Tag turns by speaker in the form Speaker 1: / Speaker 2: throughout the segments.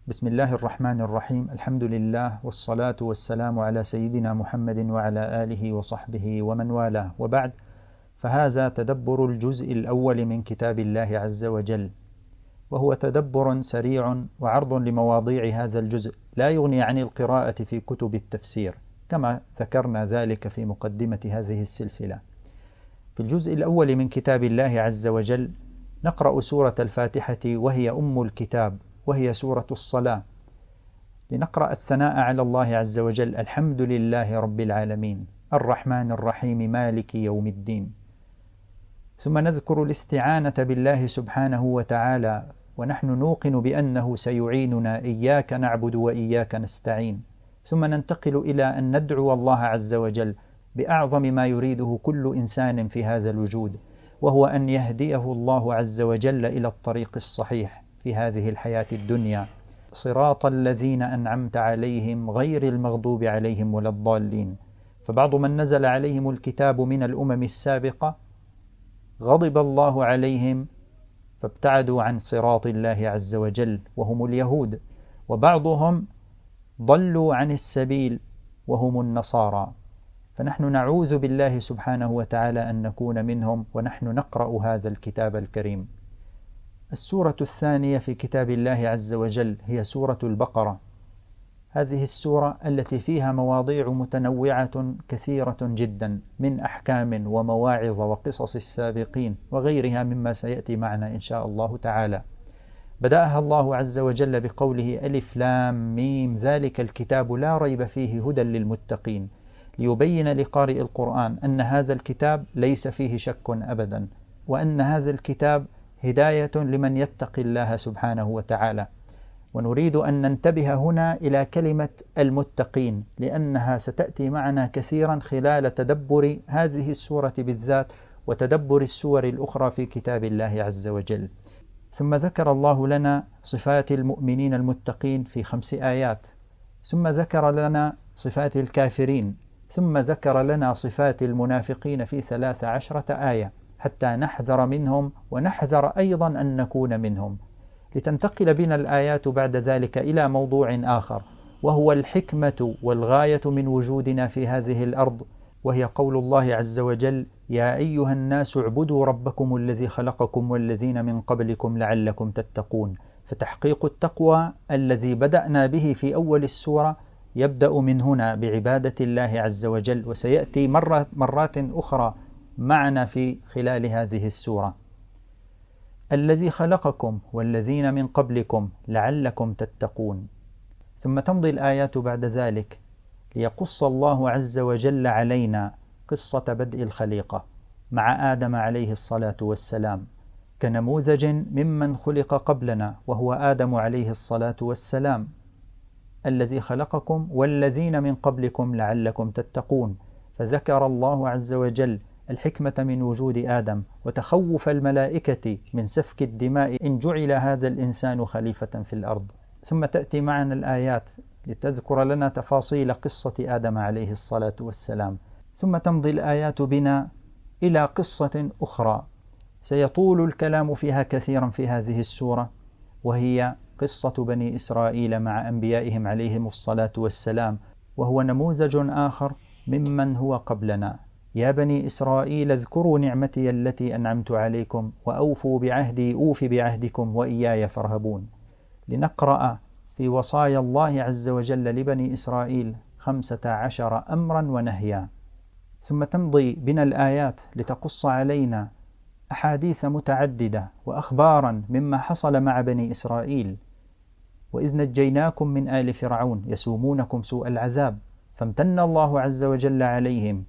Speaker 1: بسم الله الرحمن الرحيم. الحمد لله والصلاة والسلام على سيدنا محمد وعلى آله وصحبه ومن والاه، وبعد، فهذا تدبر الجزء الأول من كتاب الله عز وجل، وهو تدبر سريع وعرض لمواضيع هذا الجزء لا يغني عن القراءة في كتب التفسير، كما ذكرنا ذلك في مقدمة هذه السلسلة. في الجزء الأول من كتاب الله عز وجل نقرأ سورة الفاتحة، وهي أم الكتاب، وهي سورة الصلاة، لنقرأ الثناء على الله عز وجل: الحمد لله رب العالمين الرحمن الرحيم مالك يوم الدين. ثم نذكر الاستعانة بالله سبحانه وتعالى، ونحن نوقن بأنه سيعيننا، إياك نعبد وإياك نستعين. ثم ننتقل إلى أن ندعو الله عز وجل بأعظم ما يريده كل إنسان في هذا الوجود، وهو أن يهديه الله عز وجل إلى الطريق الصحيح في هذه الحياة الدنيا، صراط الذين أنعمت عليهم غير المغضوب عليهم ولا الضالين. فبعض من نزل عليهم الكتاب من الأمم السابقة غضب الله عليهم فابتعدوا عن صراط الله عز وجل، وهم اليهود، وبعضهم ضلوا عن السبيل وهم النصارى. فنحن نعوذ بالله سبحانه وتعالى أن نكون منهم ونحن نقرأ هذا الكتاب الكريم. السورة الثانية في كتاب الله عز وجل هي سورة البقرة. هذه السورة التي فيها مواضيع متنوعة كثيرة جدا من أحكام ومواعظ وقصص السابقين وغيرها مما سيأتي معنا إن شاء الله تعالى. بدأها الله عز وجل بقوله: ألف لام ميم ذلك الكتاب لا ريب فيه هدى للمتقين، ليبين لقارئ القرآن أن هذا الكتاب ليس فيه شك أبدا، وأن هذا الكتاب هداية لمن يتقي الله سبحانه وتعالى. ونريد أن ننتبه هنا إلى كلمة المتقين، لأنها ستأتي معنا كثيرا خلال تدبر هذه السورة بالذات وتدبر السور الأخرى في كتاب الله عز وجل. ثم ذكر الله لنا صفات المؤمنين المتقين في 5 آيات، ثم ذكر لنا صفات الكافرين، ثم ذكر لنا صفات المنافقين في 13 آية، حتى نحذر منهم ونحذر أيضا أن نكون منهم، لتنتقل بنا الآيات بعد ذلك إلى موضوع آخر، وهو الحكمة والغاية من وجودنا في هذه الأرض، وهي قول الله عز وجل: يا أيها الناس اعبدوا ربكم الذي خلقكم والذين من قبلكم لعلكم تتقون. فتحقيق التقوى الذي بدأنا به في أول السورة يبدأ من هنا بعبادة الله عز وجل، وسيأتي مرات أخرى معنا في خلال هذه السورة. الذي خلقكم والذين من قبلكم لعلكم تتقون. ثم تمضي الآيات بعد ذلك ليقص الله عز وجل علينا قصة بدء الخليقة مع آدم عليه الصلاة والسلام، كنموذج ممن خلق قبلنا، وهو آدم عليه الصلاة والسلام. الذي خلقكم والذين من قبلكم لعلكم تتقون. فذكر الله عز وجل الحكمة من وجود آدم، وتخوف الملائكة من سفك الدماء إن جعل هذا الإنسان خليفة في الأرض. ثم تأتي معنا الآيات لتذكر لنا تفاصيل قصة آدم عليه الصلاة والسلام. ثم تمضي الآيات بنا إلى قصة أخرى سيطول الكلام فيها كثيرا في هذه السورة، وهي قصة بني إسرائيل مع أنبيائهم عليهم الصلاة والسلام، وهو نموذج آخر ممن هو قبلنا. يا بني إسرائيل اذكروا نعمتي التي أنعمت عليكم وأوفوا بعهدي أوف بعهدكم وإياي فارهبون. لنقرأ في وصايا الله عز وجل لبني إسرائيل 15 أمرا ونهيا. ثم تمضي بنا الآيات لتقص علينا أحاديث متعددة وأخبارا مما حصل مع بني إسرائيل: وإذ نجيناكم من آل فرعون يسومونكم سوء العذاب، فامتن الله عز وجل عليهم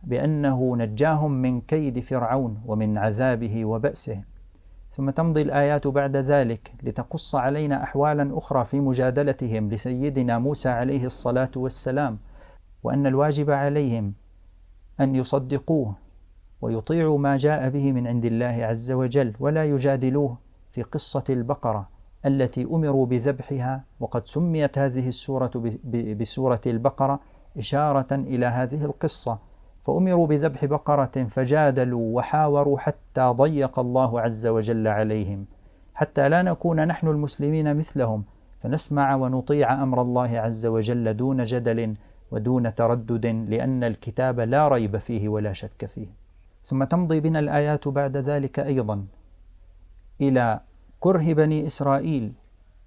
Speaker 1: بأنه نجاهم من كيد فرعون ومن عذابه وبأسه. ثم تمضي الآيات بعد ذلك لتقص علينا أحوالا أخرى في مجادلتهم لسيدنا موسى عليه الصلاة والسلام، وأن الواجب عليهم أن يصدقوه ويطيعوا ما جاء به من عند الله عز وجل، ولا يجادلوه في قصة البقرة التي أمروا بذبحها. وقد سميت هذه السورة بسورة البقرة إشارة إلى هذه القصة، فأمروا بذبح بقرة فجادلوا وحاوروا حتى ضيق الله عز وجل عليهم، حتى لا نكون نحن المسلمين مثلهم، فنسمع ونطيع أمر الله عز وجل دون جدل ودون تردد، لأن الكتاب لا ريب فيه ولا شك فيه. ثم تمضي بنا الآيات بعد ذلك أيضا إلى كره بني إسرائيل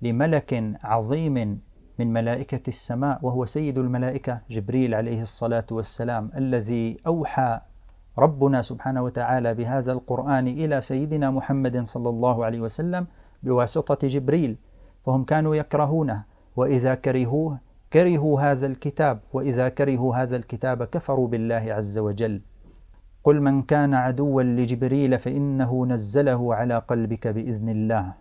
Speaker 1: لملك عظيم من ملائكة السماء، وهو سيد الملائكة جبريل عليه الصلاة والسلام، الذي أوحى ربنا سبحانه وتعالى بهذا القرآن إلى سيدنا محمد صلى الله عليه وسلم بواسطة جبريل. فهم كانوا يكرهونه، وإذا كرهوه كرهوا هذا الكتاب، وإذا كرهوا هذا الكتاب كفروا بالله عز وجل. قل من كان عدوا لجبريل فإنه نزله على قلبك بإذن الله.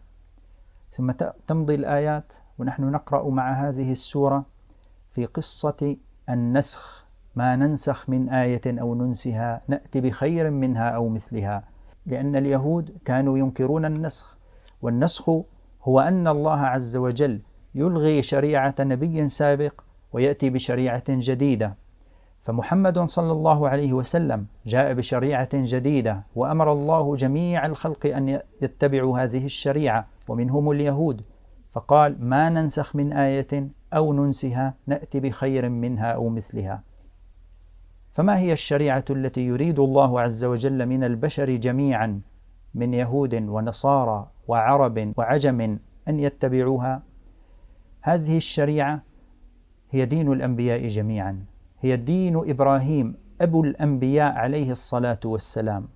Speaker 1: ثم تمضي الآيات ونحن نقرأ مع هذه السورة في قصة النسخ، ما ننسخ من آية أو ننسها نأتي بخير منها أو مثلها، لأن اليهود كانوا ينكرون النسخ. والنسخ هو أن الله عز وجل يلغي شريعة نبي سابق ويأتي بشريعة جديدة. فمحمد صلى الله عليه وسلم جاء بشريعة جديدة، وأمر الله جميع الخلق أن يتبعوا هذه الشريعة ومنهم اليهود، فقال ما ننسخ من آية أو ننسها نأتي بخير منها أو مثلها. فما هي الشريعة التي يريد الله عز وجل من البشر جميعا من يهود ونصارى وعرب وعجم أن يتبعوها؟ هذه الشريعة هي دين الأنبياء جميعا، هي دين إبراهيم أبو الأنبياء عليه الصلاة والسلام،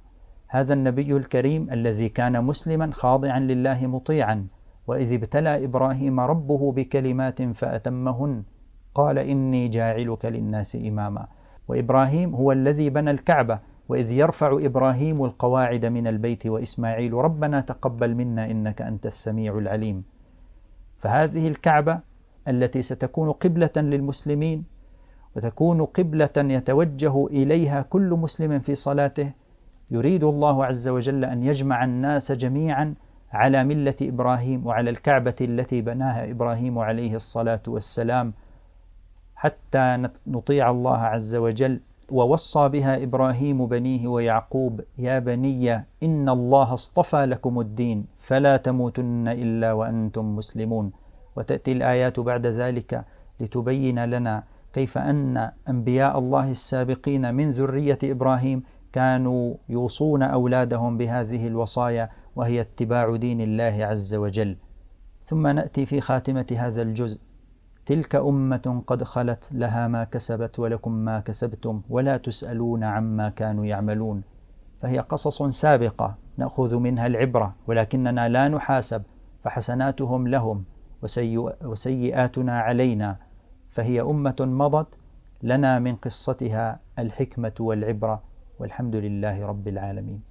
Speaker 1: هذا النبي الكريم الذي كان مسلما خاضعا لله مطيعا. وإذ ابتلى إبراهيم ربه بكلمات فأتمهن قال إني جاعلك للناس إماما. وإبراهيم هو الذي بنى الكعبة، وإذ يرفع إبراهيم القواعد من البيت وإسماعيل ربنا تقبل منا إنك أنت السميع العليم. فهذه الكعبة التي ستكون قبلة للمسلمين وتكون قبلة يتوجه إليها كل مسلم في صلاته، يريد الله عز وجل أن يجمع الناس جميعا على ملة إبراهيم وعلى الكعبة التي بناها إبراهيم عليه الصلاة والسلام، حتى نطيع الله عز وجل. ووصى بها إبراهيم بنيه ويعقوب يا بني إن الله اصطفى لكم الدين فلا تموتن إلا وأنتم مسلمون. وتأتي الآيات بعد ذلك لتبين لنا كيف أن أنبياء الله السابقين من ذرية إبراهيم كانوا يوصون أولادهم بهذه الوصايا، وهي اتباع دين الله عز وجل. ثم نأتي في خاتمة هذا الجزء تلك أمة قد خلت لها ما كسبت ولكم ما كسبتم ولا تسألون عما كانوا يعملون. فهي قصص سابقة نأخذ منها العبرة، ولكننا لا نحاسب، فحسناتهم لهم وسيئاتنا علينا. فهي أمة مضت لنا من قصتها الحكمة والعبرة، والحمد لله رب العالمين.